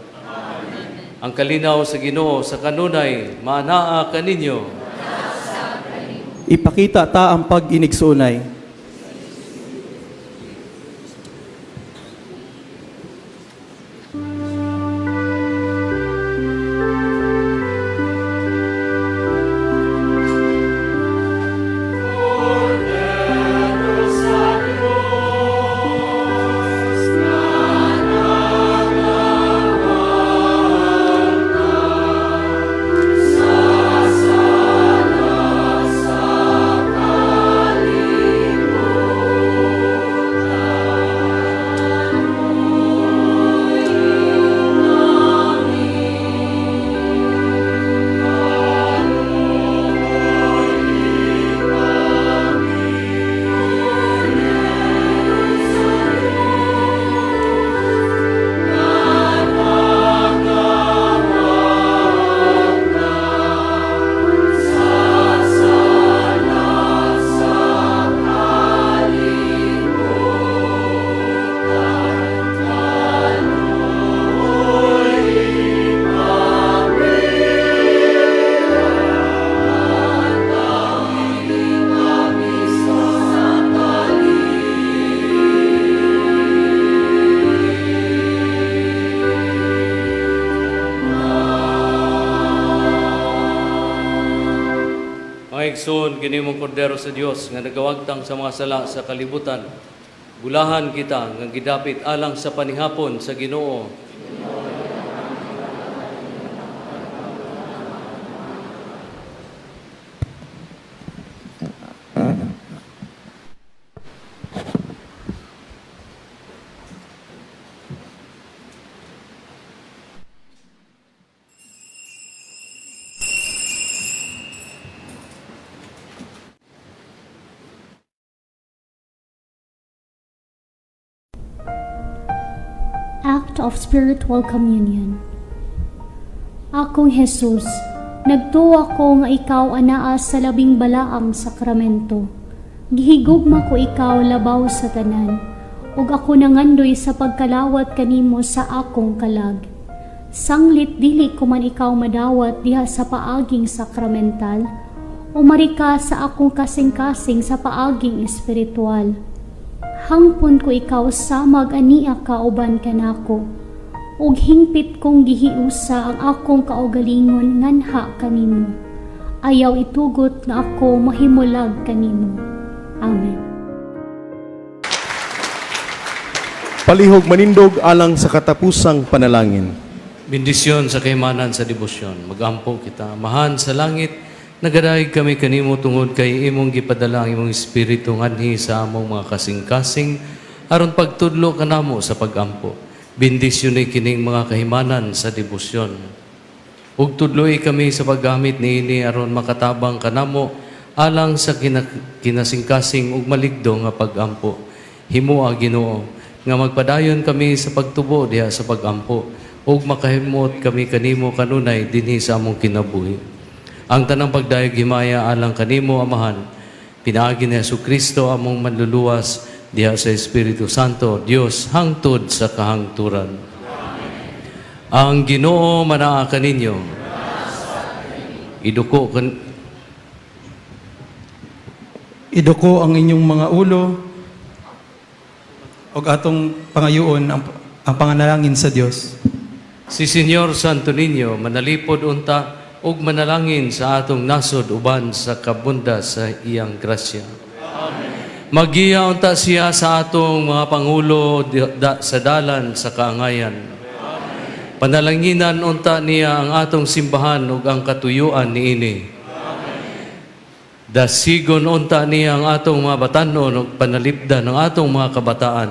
Ang kalinaw sa Ginoo sa kanunay, maanaa kaninyo. Ipakita ta ang pag-inigsoonay. Mga igsoon, kini mong kordero sa Dios nga nagawagtang sa mga sala sa kalibutan. Gulahan kita nga gidapit alang sa panihapon sa Ginoo. Act of Spiritual Communion. Akong Jesus, nagtuwa ko nga ikaw anaa sa labing balaang sakramento. Gihigugma ko ikaw labaw sa tanan, ug ako nangandoy sa pagkalawat kanimo sa akong kalag. Sanglit dili ko man ikaw madawat diha sa paaging sakramental, umari ka sa akong kasing-kasing sa paaging espiritual. Hangpon ko ikaw samag ania ka uban kanako, ug hingpit kong gihiusa ang akong kaugalingon nganha kanimo. Ayaw itugot nga ako mahimulag kanimo. Amen. Palihog manindog alang sa katapusang panalangin. Bendisyon sa kaymanan sa debosyon. Magampo kita. Amahan sa langit, Nagadayeg kami kanimo tungod kay imong gipadala ang imong Espiritu nganhi sa among mga kasing-kasing aron pagtudlo kanamo sa pagampo. Bendisyoni kining mga kahimanan sa debosyon. Ug tudloi kami sa paggamit niini aron makatabang kanamo alang sa kinasingkasing ug maligdo nga pagampo. Himoa, Ginoo, nga magpadayon kami sa pagtubo diha sa pagampo ug makahimot kami kanimo kanunay dinhi sa among kinabuhi. Ang tanang pagdayeg himaya alang kanimo, Amahan, pinaagi ni Hesus Kristo among manluluwas, diha sa Espiritu Santo, Dios hangtod sa kahangturan. Ang Ginoo manaa kaninyo. Iduko kan Iduko ang inyong mga ulo ug atong pangayoon ang panganalangin sa Dios. Si Señor Santo Niño manalipod unta ug manalangin sa atong nasod uban sa kabunda sa iyang grasya. Magiya unta siya sa atong mga pangulo sa dalan sa kaangayan. Panalanginan unta niya ang atong simbahan ug ang katuyuan niini. Dasigon unta niya ang atong mga batanon ug panalipdan ang atong mga kabataan.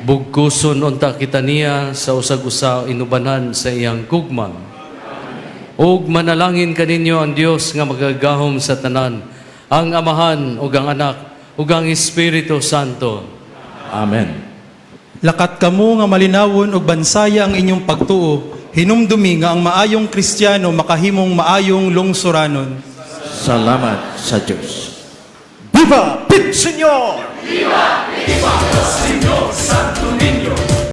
Bugkuson unta kita niya sa usag-usa inubanan sa iyang gugma. Ug manalangin kaninyo ang Dios nga magagahom sa tanan, ang Amahan ug ang Anak ug ang Espiritu Santo. Amen. Lakat kamo nga malinawon ug bansaya ang inyong pagtuo. Hinumdumi nga ang maayong Kristiyano makahimong maayong lungsuranon. Salamat sa Diyos. Viva Pit Señor! Señor Santo Niño.